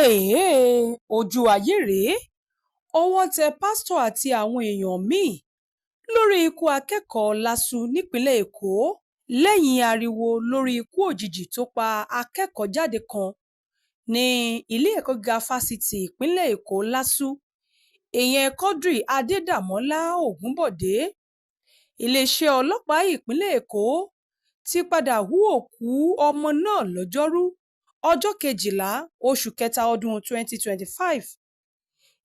Èhè, ojú ayé rèé, owó tẹ pásítọ̀ àti àwọn èèyàn míì lórí ikú akẹ́kọ̀ọ́ Láṣù nípìnlẹ̀ Èkó lẹ́yìn ariwo lórí ikú òjijì tó pa akẹ́kọ̀ọ́-jáde kan ní ilé-ẹ̀kọ́ gíga fásitì ìpínlẹ̀ Èkó Láṣù, ìyẹn Quadri Adédàmọ́lá Ògúnbọ̀dé. Iléeṣẹ́ ọlọ́pàá ìpínlẹ̀ Èkó ti padà hu òkú ọmọ náà lọ́jọ́rùú ọjọ́ 12 oṣù kẹta ọdún 2025.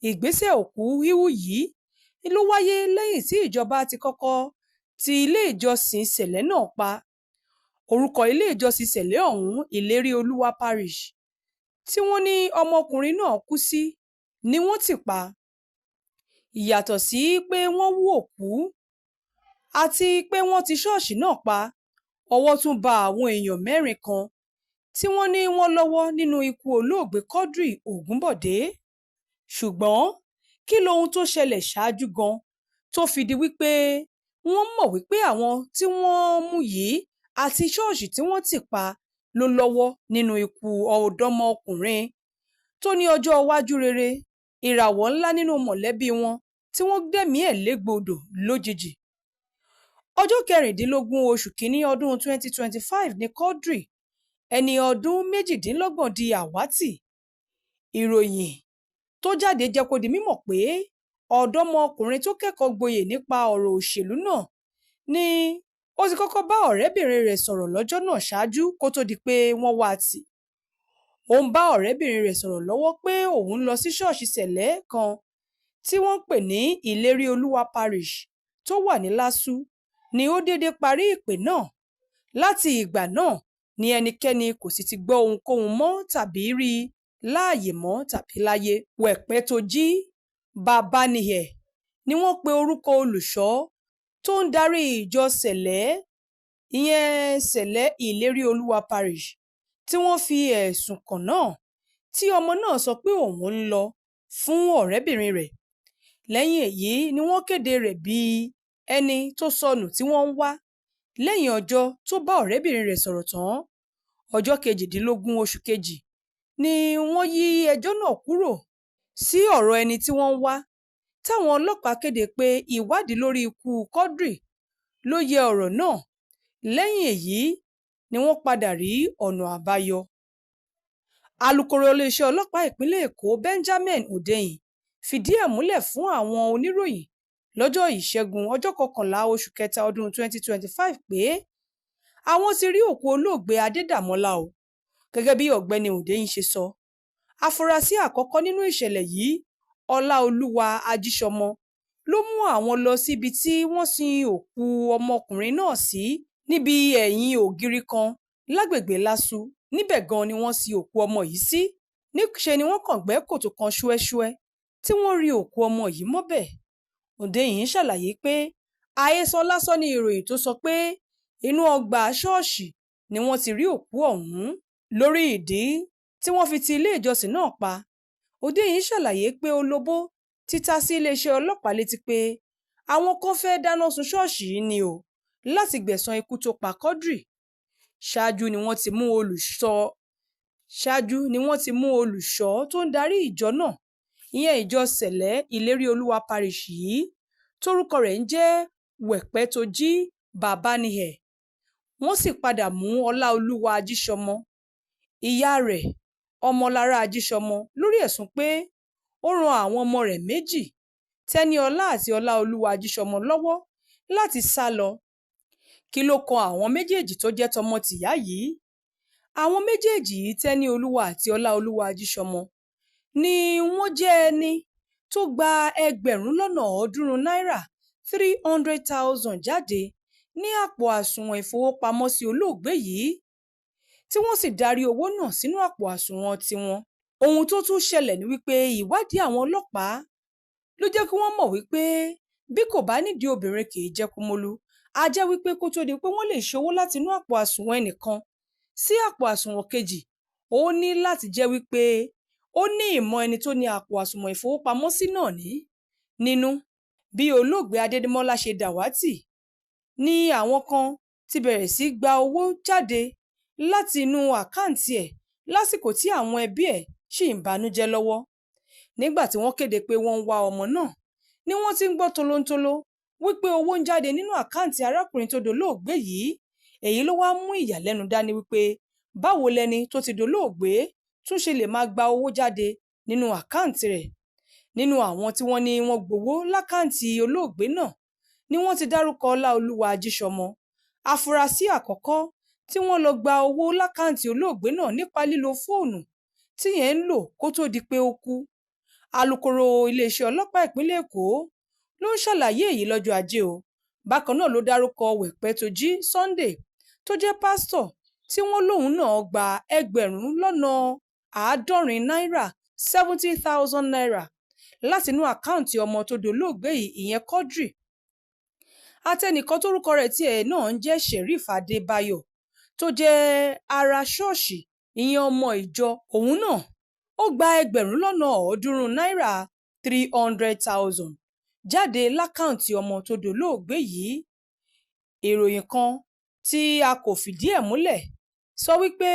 Ìgbésẹ̀ òkú híhù yìí ló wáyé lẹ́yìn tí ìjọba ti kọ́kọ́ ti ilé ìjọsìn Sẹ̀lẹ́ náà pa. Orúkọ ilé ìjọsìn Sẹ̀lẹ́ ọ̀hún, Ìlérí Olúwa Parish, tí wọ́n ní ọmọkùnrin náà kú sí ni wọ́n ti pa. Yàtọ̀ sí pé wọ́n hú òkú àti pé wọ́n ti ṣọ́ọ̀ṣì náà pa, ọwọ́ tún bá àwọn èèyàn mẹ́rin kan tí wọ́n ní wọ́n lọ́wọ́ nínú ikú olóògbé Quadri Ògúnbọ̀dé. Ṣùgbọ́n kí lohun tó ṣẹlẹ̀ ṣáájú gan tó fi di wípé wọ́n mọ̀ wípé àwọn tí wọ́n mú yìí àti ṣọ́ọ̀ṣì tí wọ́n ti pa ló lọ́wọ́ nínú ikú ọ̀dọ́mọkùnrin tó ní ọjọ́ iwájú rere, ìràwọ̀ ńlá nínú mọ̀lẹ́bí wọn tí wọ́n gbẹ̀mí ẹ̀ légbodò lójijì. Ọjọ́ 16 oṣù kínní ọdún 2025 ní Quadri, ẹni ọdún 28, di àwátì. Ìròyìn tó jáde jẹ́ kó di mímọ̀ pé ọ̀dọ́mọkùnrin tó kẹ́kọ̀ọ́ gboyè nípa ọ̀rọ̀ òṣèlú náà ni ó ti kọ́kọ́ bá ọ̀rẹ́bìnrin rẹ̀ sọ̀rọ̀ lọ́jọ́ náà ṣáájú kó tó di pé wọ́n wá a tì. Ó ń bá ọ̀rẹ́bìnrin rẹ̀ sọ̀rọ̀ lọ́wọ́ pé òun ń lọ sí ṣọ́ọ̀ṣì Sẹ̀lẹ́ kan tí wọ́n ń pè ní Ìlérí Olúwa Parish tó wà ní Láṣù ni ó déédé parí ìpè náà. Láti ìgbà náà ni ẹnikẹ́ni kò sì ti gbọ́ ohunkóhun mọ́ tàbí rí i láàyè mọ́ tàbí láyé. Wẹ̀pẹ́tọ́jí Bàbánìhẹ̀ ni wọ́n pe orúkọ olùṣọ́ tó ń darí ìjọ Sẹ̀lẹ́, ìyẹn Sẹ̀lẹ́ Ìlérí Olúwa Parish, tí wọ́n fi ẹ̀sùn kàn náà, tí ọmọ náà sọ pé òun ń lọ fún ọ̀rẹ́bìnrin rẹ̀. Lẹ́yìn èyí ni wọ́n kéde rẹ̀ bíi ẹni tó sọnù tí wọ́n ń wá lẹ́yìn ọjọ́ tó bá ọ̀rẹ́bìnrin rẹ̀ sọ̀rọ̀ tán. Ọjọ́ 18 oṣù kejì ni wọ́n yí ẹjọ́ náà kúrò sí ọ̀rọ̀ ẹni tí wọ́n ń wá, táwọn ọlọ́pàá kéde pé ìwádìí lórí ikú Quadri ló yẹ ọ̀rọ̀ náà. Lẹ́yìn èyí ni wọ́n padà rí ọ̀nà àbáyọ. Alūkkóró iléeṣẹ́ ọlọ́pàá ìpínlẹ̀ Èkó Benjamin Hundeyin fìdí ẹ̀ múlẹ̀ fún àwọn oníròyìn lọ́jọ́ Ìṣẹ́gun ọjọ́ 11 oṣù kẹta ọdún 2025 pé àwọn ti rí òkú olóògbé Adédàmọ́lá o. Gẹ́gẹ́ bí Ọ̀gbẹ́ni Hundeyin ṣe sọ, àfúrásì àkọ́kọ́ nínú ìṣẹ̀lẹ̀ yìí, Ọláolúwa Ajíṣọmọ, ló mú àwọn lọ síbi tí wọ́n sin òkú ọmọkùnrin náà sí níbi ẹ̀yìn ògiri kan lágbègbè Láṣù. Níbẹ̀ gan-an ni wọ́n sin òkú ọmọ yìí sí. Níṣe ni wọ́n kàn gbẹ́ kòtò kan ṣúẹ́ṣúẹ́ tí wọ́n rí òkú ọmọ yìí mọ́bẹ̀. Hundeyin ṣàlàyé pé àhesọ lásán ni ìròyìn tó sọ pé inú ọgbà ṣọ́ọ̀ṣì ni wọ́n ti rí òkú ọ̀hún. Lórí ìdí tí wọ́n fi ti ilé ìjọsìn náà pa, Hundeyin ṣàlàyé pé olóbó ti ta sí iléeṣẹ́ ọlọ́pàá létí pé àwọn kan fẹ́ẹ́ dáná sun ṣọ́ọ̀ṣì yìí ni o láti gbẹ̀san ikú tó pa Quadri. Ṣáájú ni wọ́n ti mú olùṣọ́ ṣáájú ni wọ́n ti mú olùṣọ́ tó ń darí ìjọ náà, ìyẹn ìjọ Sẹ̀lẹ́ Ìlérí Olúwa Parish yìí, tórúkọ rẹ̀ ń jẹ́ Wẹ̀pẹ́tọ́jí Bàbánìhẹ̀. Wọ́n sì padà mú Ọláolúwa Ajíṣọmọ, ìyá rẹ̀ Ọmọlára Ajíṣọmọ, lórí ẹ̀sùn pé ó ran àwọn ọmọ rẹ̀ méjì, Tẹ́níọlá àti Ọláolúwa Ajíṣọmọ, lọ́wọ́ láti sá lọ. Kí ló kan àwọn méjèèjì tó jẹ́ tọmọ-tìyá yìí? Àwọn méjèèjì yìí, Tẹ́níolúwa àti Ọláolúwa Ajíṣọmọ, ni wọ́n jẹ́ ẹni tó gba ẹgbẹ̀rún lọ́nà 300 náírà 300,000 jáde ní àpò àsùnwọ̀n ìfowópamọ́sí olóògbé yìí, tí wọ́n sì darí owó náà sínú àpò àsùnwọ̀n tiwọn. Ohun tó tún ṣẹlẹ̀ ni wípé ìwádìí àwọn ọlọ́pàá ló jẹ́ kí wọ́n mọ̀ wípé Bí kò bá nídìí, obìnrin kì í jẹ́ Kúmólú. Á jẹ́ wípé kó tó di pé wọ́n lè ṣe owó láti inú àpò àsùnwọ̀n ẹnìkan sí àpò àsùnwọ̀n kejì, ó ní láti jẹ́ wípé ó ní ìmọ̀ ẹni tó ní àpò àsùnwọ̀n ìfowópamọ́sí náà ní nínú. Bí olóògbé Adédìmọ́lá ṣe dàwátì ni àwọn kan ti bẹ̀rẹ̀ sí gba owó jáde láti inú àkáǹtì ẹ̀ lásìkò tí àwọn ẹbí ẹ̀ ṣì ń banújẹ́ lọ́wọ́. Nígbà tí wọ́n kéde pé wọ́n ń wá ọmọ náà ni wọ́n ti ń gbọ́ tolóntóló wípé owó ń jáde nínú àkáǹtì arákùnrin tó dolóògbé yìí. Èyí ló wá mú ìyàlẹ́nu dání wípé báwo lẹni tó ti dolóògbé tún ṣe lè máa gba owó jáde nínú àkáǹtì rẹ̀. Nínú àwọn tí wọ́n ní wọ́n gbowó lákàǹtì olóògbé náà ni wọ́n ti dárúkọ Ọláolúwa Ajíṣọmọ, afurasí àkọ́kọ́ tí wọ́n lọ gba owó lákàǹtì olóògbé náà nípa lílo fóònù tíyẹn ń lò kó tóó di pé ó kú. Alūkkóró iléeṣẹ́ ọlọ́pàá ìpínlẹ̀ Èkó ló ń ṣàlàyé èyí lọ́jọ́ Ajé o. Bákan náà ló dárúkọ Wẹ̀pẹ́tọ́jí Sunday tó jẹ́ pásítọ̀ tí wọ́n lóun náà gba 70,000 náírà, ₦70,000, látinú àkáǹtì ọmọ tó dolóògbé yìí, ìyẹn Quadri, àtẹnìkan tórúkọ rẹ̀ tiẹ̀ náà ń jẹ́ Sheriff Adébáyò tó jẹ́ ará ṣọ́ọ̀ṣì, ìyẹn ọmọ ìjọ òun náà. Ó gba 300,000 náírà, 300,000, jáde lákàǹtì ọmọ tó dolóògbé yìí. Ìròyìn kan tí a kò fìdí ẹ̀ múlẹ̀ sọ wípé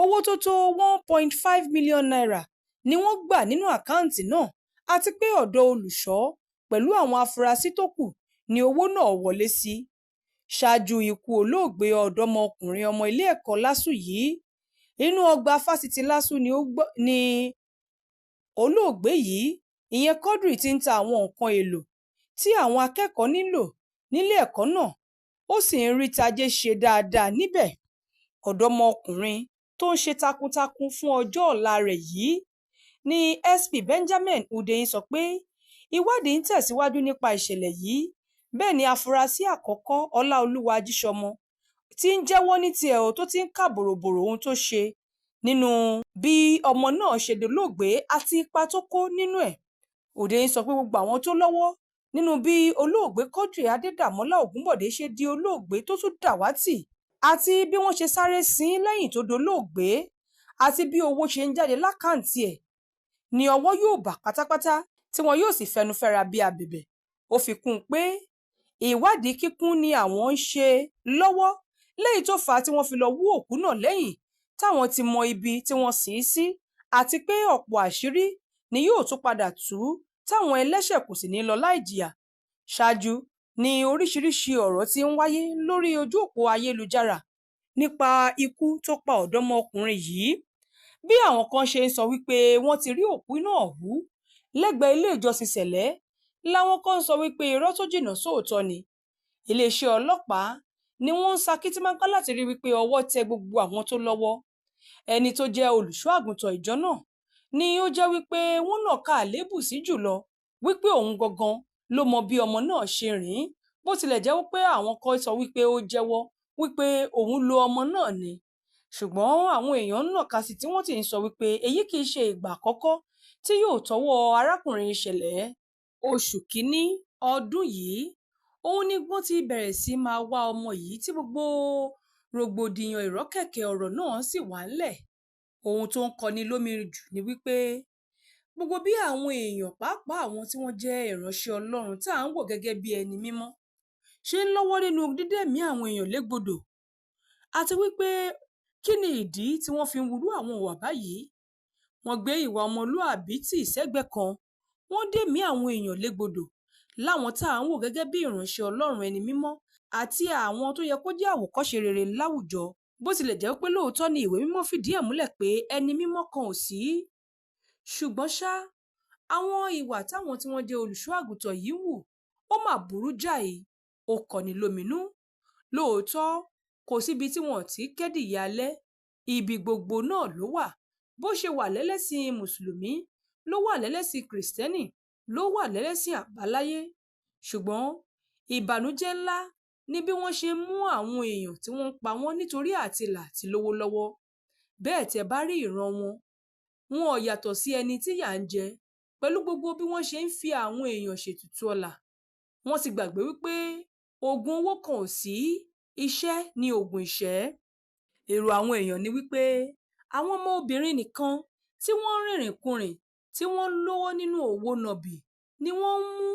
owó tó tó ₦1.5 million ni wọ́n gbà nínú àkáǹtì náà, àti pé ọ̀dọ̀ olùṣọ́ pẹ̀lú àwọn afurasí tó kù ni owó náà wọlé sí. Ṣáájú ikú olóògbé ọ̀dọ́mọkùnrin ọmọ ilé ẹ̀kọ́ LÁSU yìí, inú ọgbà fásitì LÁSU ni olóògbé yìí, ìyẹn Quadri, ti ń ta àwọn nǹkan èèlò tí àwọn akẹ́kọ̀ọ́ nílò nílé ẹ̀kọ́ náà, ó sì ń rí tajé ṣe dáadáa níbẹ̀. Ọ̀dọ́mọkùnrin tó ń ṣe takuntakun fún ọjọ́ ọ̀la rẹ̀ yìí ní SP Benjamin Hundeyin sọ pé ìwádìí ń tẹ̀síwájú nípa ìṣẹ̀lẹ̀ yìí. Bẹ́ẹ̀ ni àfúráṣí àkọ́kọ́, Ọláolúwa Ajíṣọmọ, ti ń jẹ́wọ́ ní tiẹ̀ tó ti ń kà bòròbòrò ohun tó ṣe nínú bí ọmọ náà ṣe dolóògbé àti ipa tó kó nínú ẹ̀. Hundeyin sọ pé gbogbo àwọn tó lọ́wọ́ nínú bí olóògbé Quadri Adédàmọ́lá Ògúnbọ̀dé ṣe di olóògbé tó tún dàwátì, àti bí wọ́n ṣe sáré sin ín lẹ́yìn tó dolóògbé, àti bí owó ṣe ń jáde lákàǹtì ẹ̀ ní ọwọ́ yóò bá pátápátá, tí wọn yóò sì fẹnu fẹ́ra bíi abẹ̀bẹ̀. Ó fi kún un pé ìwádìí kíkún ni àwọn ń ṣe lọ́wọ́ léyìí tó fà á tí wọ́n fi lọ́ọ́ hú òkú náà lẹ́yìn táwọn ti mọ ibi tí wọ́n sin ín sí, àti pé ọ̀pọ̀ àṣírí ni yóò tún padà tú táwọn ẹlẹ́ṣẹ̀ kò sì ní í lọ láì jìyà. Ṣáájú ni oríṣiríṣiì ọ̀rọ̀ ti ń wáyé lórí ojú òpó ayélujára nípa ikú tó pa ọ̀dọ́mọkùnrin yìí, bí àwọn kan ṣe ń sọ wípé wọ́n ti rí òkú náà hú lẹ́gbẹ̀ẹ́ ilé ìjọsìn Sẹ̀lẹ́ làwọn kan ń sọ wípé irọ́ tó jìnnà sóòótọ́ ni. Iléeṣẹ́ ọlọ́pàá ni wọ́n ń sa kìtìmápá láti rí wípé ọwọ́ tẹ gbogbo àwọn tó lọ́wọ́. Ẹni tó jẹ́ olùṣọ́ àgùntàn ìjọ náà ni ó jẹ́ wípé wọ́n nàka àléébù sí jùlọ wípé òun gangan ló mọ bí ọmọ náà ṣe rìn, bó tilẹ̀ jẹ́ wípé àwọn kan sọ wípé ó jẹ́wọ́ wípé òun lo ọmọ náà ni. Ṣùgbọ́n àwọn èèyàn ń nàka sí tí wọ́n sì ń sọ wípé èyí kì í ṣe ìgbà àkọ́kọ́ tí yóò tọwọ́ arákùnrin ṣẹlẹ̀. Oṣù kínní ọdún yìí òun ni wọ́n ti bẹ̀rẹ̀ sí máa wá ọmọ yìí tí gbogbo rògbòdìyàn ìrọ́kẹ̀kẹ̀ ọ̀rọ̀ náà sì wà ńlẹ̀. Ohun tó ń kọni lóminú jù ni wípé gbogbo bí àwọn èèyàn, pàápàá àwọn tí wọ́n jẹ́ ìránṣẹ́ Ọlọ́run tá à ń wò gẹ́gẹ́ bí ẹni mímọ́, ṣe ń lọ́wọ́ nínú dídẹ̀mí àwọn èèyàn légbodò, àti wípé kí ni ìdí tí wọ́n fi ń hurú àwọn ìwà báyìí. Wọ́n gbé ìwà ọmọlúàbí tì sẹ́gbẹ̀ẹ́ kan, wọ́n dẹ̀mí àwọn èèyàn légbodò láwọn tá à ń wò gẹ́gẹ́ bí ìránṣẹ́ Ọlọ́run, ẹni mímọ́, àti àwọn tó yẹ kó jẹ́ àwòkọ́ṣe rere láwùjọ. Bó tilẹ̀ jẹ́ pé lóòótọ́ ni ìwé mímọ́ fìdí ẹ̀ múlẹ̀ pé ẹni mímọ́ kan ò sí, ṣùgbọ́n ṣá, àwọn ìwà táwọn tí wọ́n jẹ́ olùṣọ́ àgùntàn yìí hù ó mà burú jáì, ó kọni lóminú. Lóòótọ́, kò síbi tí wọn ò ti kẹ́dìyẹ alẹ́, ibi gbogbo náà ló wà. Bó ṣe wà lẹ́lẹ́sìn mùsùlùmí ló wà lẹ́lẹ́sìn kìrìsìtẹ́nì, ló wà lẹ́lẹ́sìn àbáláyé. Ṣùgbọ́n ìbànújẹ́ ńlá ni bí wọ́n ṣe ń mú àwọn èèyàn tí wọ́n ń pa wọ́n nítorí àtìlà àti lówó lọ́wọ́. Bẹ́ẹ̀ tẹ́ bá rí ìran wọn, wọn ò yàtọ̀ sí ẹni tíyà ń jẹ pẹ̀lú gbogbo bí wọ́n ṣe ń fi àwọn èèyàn ṣètùtù ọlá. Wọ́n ti gbàgbé wípé oògùn owó kan ò sí, iṣẹ́ ní oògùn ìṣẹ́. Èrò àwọn èèyàn ni wípé àwọn ọmọ obìnrin nìkan tí wọ́n ń rìnrìnkurìn, tí wọ́n ń lọ́wọ́ nínú òwò nàbì ni wọ́n ń mú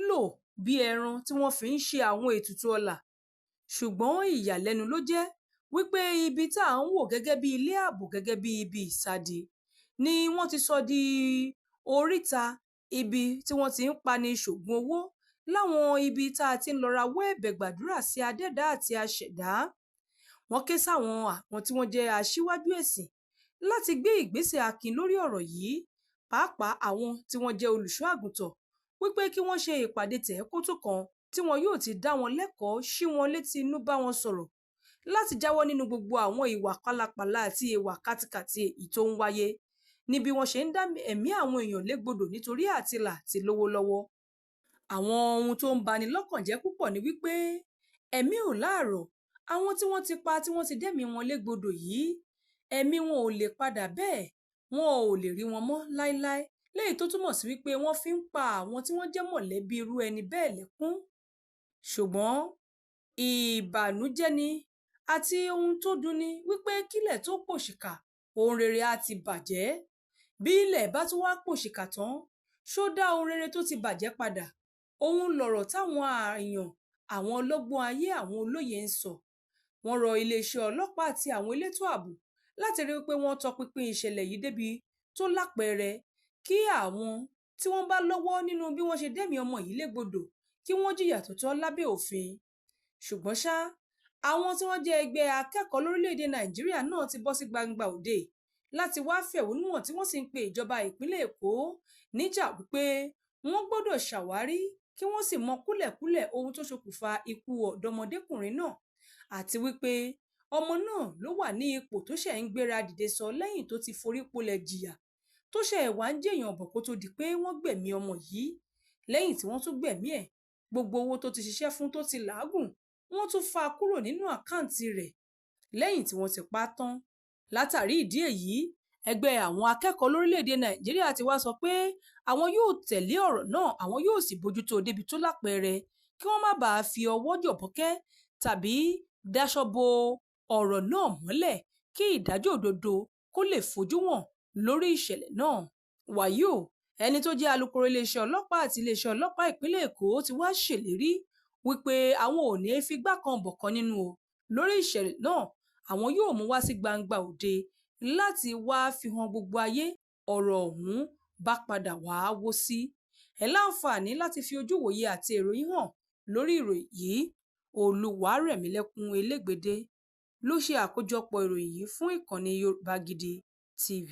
lò bí ẹran tí wọ́n fi ń ṣe àwọn ètùtù ọlà. Ṣùgbọ́n ìyàlẹ́nu ló jẹ́ wípé ibi tá à ń wò gẹ́gẹ́ bí ilé ààbò, gẹ́gẹ́ bí ibi ìsádi, ni wọ́n ti sọ di oríta ibi tí wọ́n ti ń pani ṣògùn owó, láwọn ibi tá a ti ń lọ rawọ́ ẹ̀bẹ̀ gbàdúrà sí adẹ́dàá àti aṣẹ̀dá. Wọ́n ké sáwọn àwọn tí wọ́n jẹ́ aṣíwájú ẹ̀sìn láti gbé ìgbésẹ̀ akin lórí ọ̀rọ̀ yìí, pàápàá àwọn tí wọ́n jẹ́ olùṣọ́ àgùntàn, wípé kí wọ́n ṣe ìpàdé tẹ̀ẹ́kótó kan tí wọn yóò ti dá wọn lẹ́kọ̀ọ́, ṣí wọn létí inú, bá wọn sọ̀rọ̀ láti jáwọ́ nínú gbogbo àwọn ìwà pálapàla àti ìwà kátikàti èyí tó ń wáyé ní bí wọ́n ṣe ń dá ẹ̀mí àwọn èèyàn légbodò nítorí àtìlà àti lówó lọ́wọ́. Àwọn ohun tó ń bani lọ́kàn jẹ́ púpọ̀ ni wípé ẹ̀mí ò láàrọ̀. Àwọn tí wọ́n ti pa, tí wọ́n ti dẹ́mìí wọn légbodò yìí, ẹ̀mí wọn ò lè padà, bẹ́ẹ̀ wọn ò lè rí wọn mọ́ láéláé, léyìí tó túmọ̀ sí wípé wọ́n fi ń pa àwọn tí wọ́n jẹ́ mọ̀lẹ́bí irú ẹni bẹ́ẹ̀ lẹ́kún. Ṣùgbọ́n ìbànújẹ́ ni àti ohun tó dunni wípé kílẹ̀ tó pòṣìkà, ohun rere á ti bàjẹ́. Bí ilẹ̀ bá tún wá pòṣìkà tán, ṣó dá ohun rere tó ti bàjẹ́ padà? Òun lọ̀rọ̀ táwọn èèyàn, àwọn ọlọ́gbọ́n ayé, àwọn olóye ń sọ. Wọ́n rọ iléeṣẹ́ ọlọ́pàá àti àwọn elétò ààbò láti rí wípé wọ́n tọpinpin ìṣẹ̀lẹ̀ yìí débi tó lápẹẹrẹ, kí àwọn tí wọ́n bá lọ́wọ́ nínú bí wọ́n ṣe dẹ́mìí ọmọ yìí légbodò kí wọ́n jìyà tó tọ́ lábẹ́ òfin. Ṣùgbọ́n ṣá, àwọn tí wọ́n jẹ́ ẹgbẹ́ akẹ́kọ̀ọ́ lórílẹ̀‐èdè Nàìjíríà náà ti bọ́ sí gbangba òde láti wá fẹ̀hónú hàn, tí wọ́n sì ń pe ìjọba ìpínlẹ̀ Èkó níjà wípé wọ́n gbọ́dọ̀ ṣàwárí kí wọ́n sì mọ kúlẹ̀kúlẹ̀ ohun tó ṣokùnfà ikú ọ̀dọ́mọdékùnrin náà, àti wípé ọmọ náà ló wà ní ipò tó ṣẹ̀ ń gbéra dìde sọ lẹ́yìn tó ti forí polẹ̀ jìyà, tó ṣẹ̀ wá ń jèèyàn bọ̀ kó tó di pé wọ́n gbẹ̀mí ọmọ yìí. Lẹ́yìn tí wọ́n tún gbẹ̀mí ẹ̀, gbogbo owó tó ti ṣiṣẹ́ fún, tó ti làágùn, wọ́n tún fa kúrò nínú àkáǹtì rẹ̀ lẹ́yìn tí wọ́n ti pa á tán. Látàrí ìdí èyí, ẹgbẹ́ àwọn akẹ́kọ̀ọ́ lórílẹ̀‐èdè Nàìjíríà ti wá sọ pé àwọn yóò tẹ̀lé ọ̀rọ̀ náà, àwọn yóò sì bójútó débi tó lápẹẹrẹ, kí wọ́n má bàa fi ọwọ́ jọ̀bọ́kẹ́ tàbí dáṣọ bo ọ̀rọ̀ náà mọ́lẹ̀, kí ìdájọ́ òdodo kó lè fojú wọn lórí ìṣẹ̀lẹ̀ náà. Wàyí o, ẹni tó jẹ́ alukoro iléeṣẹ́ ọlọ́pàá àti iléeṣẹ́ ọlọ́pàá ìpínlẹ̀ Èkó ti wá ṣèlérí wípé àwọn ò ní figbá kan bọ̀kan nínú o lórí ìṣẹ̀lẹ̀ náà, àwọn yóò mú wá sí gbangba òde láti wá fi hàn gbogbo ayé ọ̀rọ̀ ọ̀hún bá padà wá wó sí. Ẹ láǹfààní láti fi ojú ìwòye àti èrò yín hàn lórí ìròyìn yìí. Olúwarẹ̀mílẹ́kún Elégbèdé ló ṣe àkójọpọ̀ ìròyìn yìí fún ìkànnì Yorùbá Gidi TV.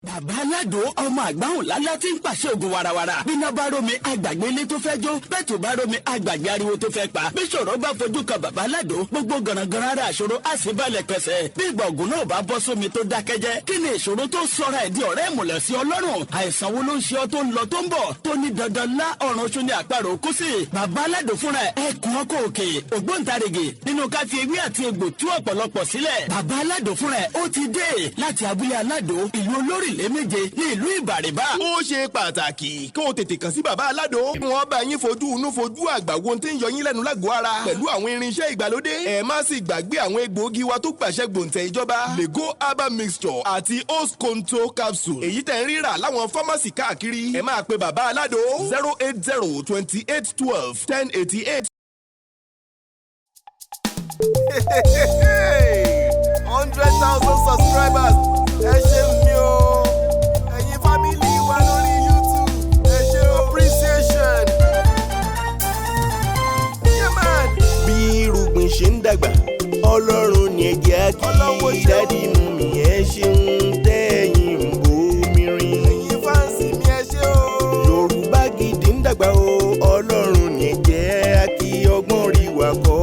Bàbá Aládò, ọmọ àgbáhùn lálá tí ń pàṣẹ ògùn warawara. Bíná bá rómi, àgbàgbé ilé tó fẹ́ jó. Bẹ́ẹ̀ tó bá rómi, àgbàgbé ariwo tó fẹ́ pa. Bí ṣòro bá fojú kan bàbá Aládò, gbogbo gànàgànà ara àṣòro á sì balẹ̀ pẹ̀sẹ̀. Bí ìgbà ògùn náà bá bọ́ sómi tó dákẹ́jẹ́, kí ni ìṣòro tó sọra ẹ̀ di ọ̀rẹ́ ìmùlẹ̀ sí Ọlọ́run? Àìsàn wo ló ń ṣe ọ tó ń lọ tó ń bọ̀, tó ní dandan lá ọ̀run oṣù ní àparò kú sí? Bàbá Aládò fúnra ẹ̀ ẹkùn ọkọ̀ òkè, ògbóǹtarìgì nínú ká fi ewé àti egbò tú ọ̀pọ̀lọpọ̀ sílẹ̀. Bàbá Aládò fúnra ẹ̀ ó ti dé láti abúlé Aládò, ìlú olórílẹ̀ méje ní ìlú Ìbàrìbà. Ó ṣe pàtàkì kó o tètè kàn sí bàbá Aládò. Wọ́n bá yín fojú inú fojú àgbà wo tí ń yọ yín lẹ́nu lágọ̀ọ́ ara pẹ̀lú àwọn irinṣẹ́ ìgbàlódé. Ẹ má sì gbàgbé àwọn egbòogi wa tó gbàṣẹ gbòǹtẹ̀ ìjọba, Lego herbal mixture àti Osconto capsule, èyí tẹ̀ ń rírà láwọn fámásì káàkiri. Ẹ máa pe bàbá Aládò 08028121088. 100,000 subscribers, ẹ ṣé mi o. Ẹ̀yin family wa lórí YouTube, ẹ ṣé, appreciation. Yeah, man. Bí irúgbìn ṣe ń dàgbà, Ọlọ́run ní ẹ̀jẹ̀ á kí. Ọlọ́run ó ṣeun. Daddy, mummy, ẹ ṣeun tẹ́yìn ń bomi rin. Ẹ̀yin fans mi, ẹ ṣé o. Yorùbá Gidi ń dàgbà o, Ọlọ́run ní ẹ̀jẹ̀ á kí. Ọgbọ́n rí wa kọ́,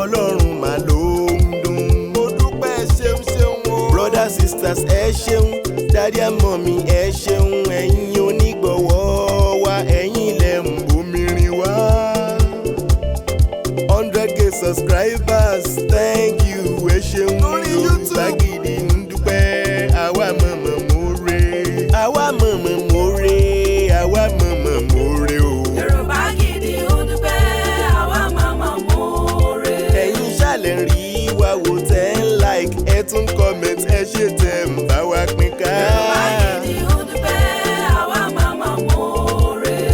Ọlọ́run mà ló ń dùn. Mo dúpẹ́, ṣeun ṣeun o. Brothers, sisters, ẹ ṣeun. Daddy and mummy, ẹ ṣeun. Ẹ̀yin onígbọ̀wọ́ wa, ẹ̀yin lẹ̀ ń bomi rin wá. 100K subscribers, thank you, ẹ ṣeun. Lórí Yorùbá YouTube. Gidi ń dúpẹ́. Àwa mọ̀mọ̀ mórè, àwa mọ̀mọ̀ mórè, àwa mọ̀mọ̀ mórè o. Yorùbá Gidi ń dúpẹ́. tún comment, ẹ ṣé tẹ̀ ń bá wa pín ká. Yorùbá Gidi ń dúpẹ́, àwa màmá mọ́ọ̀rẹ́.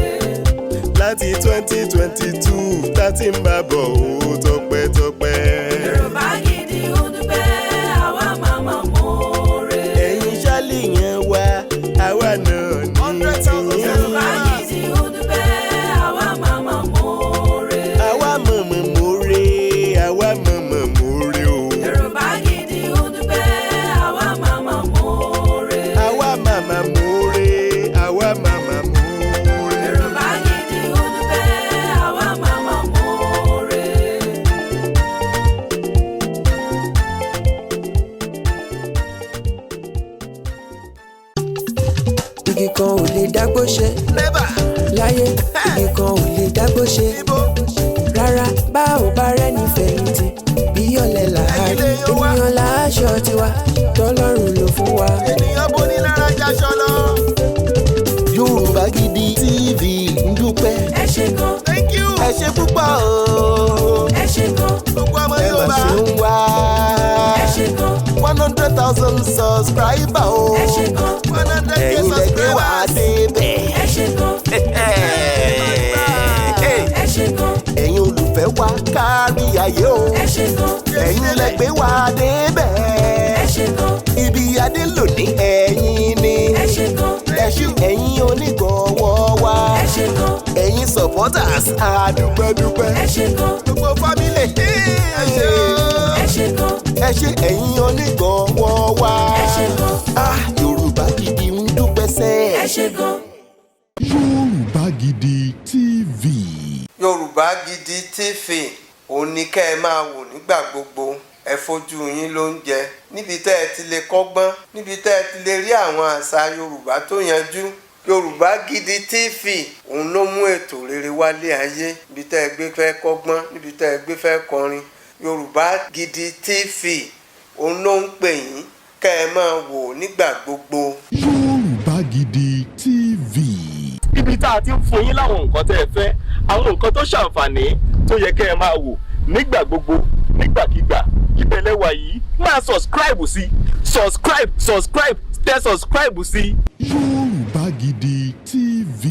Láti 2022 tá ti ń bá bọ̀ ó, tọpẹ́tọpẹ́. Yorùbá Gidi ń dúpẹ́, àwa màmá mọ́ọ̀rẹ́. Ẹ̀yin ṣáàlì yẹn wá, àwa náà ní tìyín. Yorùbá Gidi ń dúpẹ́, àwa màmá mọ́ọ̀rẹ́. Àwa mọ̀mọ̀ mórè, àwa mọ̀mọ̀ mórè o. Yorùbá Gidi ń dúpẹ́, àwa màmá mọ́ọ̀rẹ́. Àwa màmá mórè, àwa màmá mórè. Yorùbá Gidi ń dúpẹ́, àwa màmá mọ́ọ̀rẹ́. Igi kan ò lè dágbó ṣe Never. láyé, igi kan ò lè dágbó ṣe Ibo. rárá. Bá ò bá rẹ́ni fẹ̀yìntì, bí ọ̀lẹ làárí. Ènìyàn láṣọ tiwa tọ́lọ́run ló fún wa. Ènìyàn boni lára jaṣọ lọ. Yorùbá Gidi TV ń dúpẹ́. Ẹ ṣé gan. Thank you. Ẹ ṣé púpọ̀ o. Ẹ ṣé gan. Gbogbo ọmọ Ẹ mà Yorùbá. ṣe ń wá. Ẹ ṣé gan. 100,000 subscriber o. Ẹ ṣé gan. 100K Ẹ̀yin lẹ gbé wá subscribers. débẹ̀. Ẹ ṣé gan. Ẹ ṣé gan. Ẹ̀yin olùfẹ́ wa kárí ayé o. Ẹ ṣé gan. Ẹ̀yin lẹ gbé wá débẹ̀. Ẹ ṣé gan. Ibi adé lónìí, ẹ̀yin ni. Ẹ ṣé gan. Ẹ ṣé ẹ̀yin onígbọ̀wọ́ wa. Ẹ ṣé gan. Ẹ̀yin supporters, àdúpẹ́dúpẹ́. Ẹ ṣé gan. Gbogbo family. Ẹ ṣé o. Ẹ ṣé gan. Ẹ ṣé ẹ̀yin onígbọ̀wọ́ wa. Ẹ ṣé gan. Ah, Yorùbá Gidi ń dúpẹ́ sẹ́. Ẹ ṣé gan. Yorùbá Gidi TV. Yorùbá Gidi TV, òun ni kẹ́ ẹ máa wò nígbà gbogbo. Ẹ fojú yín ló ń jẹ níbi tẹ́ ẹ ti lè kọ́gbọ́n, níbi tẹ́ ẹ ti lè rí àwọn àṣà Yorùbá tó yanjú. Yorùbá Gidi TV, òun ló mú ètò rere wálé ayé, níbi tẹ́ ẹ gbé fẹ́ kọ́gbọ́n, níbi tẹ́ ẹ gbé fẹ́ kọrin. Yorùbá Gidi TV, òun ló ń pè yín kẹ́ ẹ máa wò nígbà gbogbo. Yorùbá Gidi TV. Ibi tá a ti ń fún yín láwọn nǹkan tẹ́ ẹ fẹ́, àwọn nǹkan tó ṣàǹfààní tó yẹ kẹ́ ẹ máa wò nígbà gbogbo, nígbàkigbà, ìbẹ̀lẹ̀ wà yìí. Máa subscribe sí, subscribe, subscribe, tẹ subscribe sí. Yorùbá Gidi TV.